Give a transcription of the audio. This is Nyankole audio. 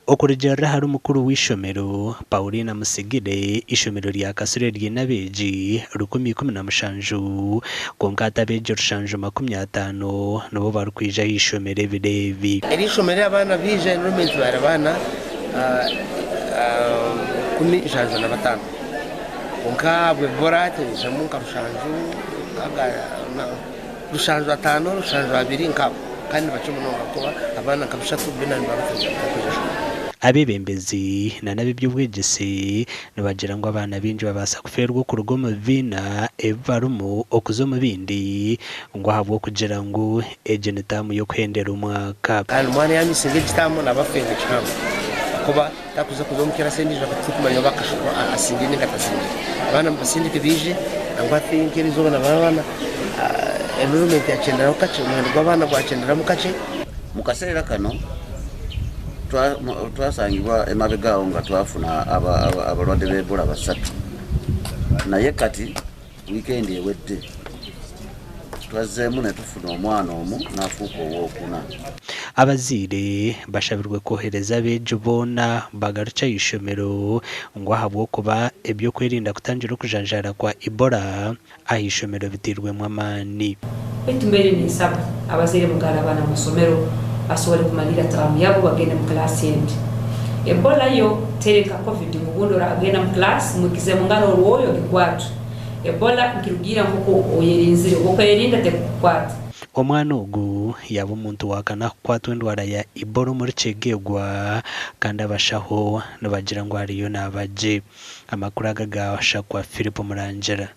Okurugiirira ahari mukuru w'eishomero, Paulina Musigire, eishomero rya Kasule riine abeegi 1017 kwonka hati abeegi rushanju 50 nibo barikwija aha ishomero ebiro ebi. Eri ishomero abaana baija enrollment bari abaana 1075 kwonka ahabw'ebura hati baijamu nka rushanju nkaga rushanju ataano rushanju abiri nkabo kandi nibakye munonga ahakuba abaana nka bishatu bina nibaba batakwija shomero. Abeebembezi n'ab'eby'obwegyese nibagira ngu abaana baingi babaasa kufeerwa okuruga omu bibiina ebi barimu okuza omu bindi ngu ahabw'okugira ngu egi ni taamu y'okuhendera omwaka. Kandi omwana yaamisinga egi taamu naaba afeerwa kihango ahakuba takuza kuza omu kirasi endiijo turikumanya oba asingire ninga tasingire. Abaana mubasindike baije nangwa hati nk'erizooba nabona abaana enrollment yakyenderaho kakye, omuhendo gw'abaana gwakyenderamu kakye. Mu kaseera kano twasangibwa emabega awo nga twafuna abalwadde b'Ebola basatu naye kati wiikendi ewedde twazzeemu ne tufuna omwana omu n'afuuka owookuna. Abazaire bashabirwe kwohereza abeegi boona bagarukye aha ishomero ngu ahabw'okuba eby'okwerinda kutangira okujanjaara kwa Ebola aha ishomero biteirwemu amaani. Baitu mbaire ninsaba abazaire mugarre abaana mu masomero basobole kumaliira taamu yabo bagende mu kilaasi endi. Ebola yo teri nka covid ngu obundi oragenda mu kilaasi mwikize mu ngaro orwoyo ogikwatwe. Ebola nikirugiirra nk'oku oyerinzire, obu okwerinda tekukukwata. Omwana ogu yaaba omuntu wa kana kukwatwa endwara ya Ebola omuri Kyegegwa kandi abashaho nibagira ngu ariyo naaba gye. Amakuru aga gaashakwa Philip Murangira.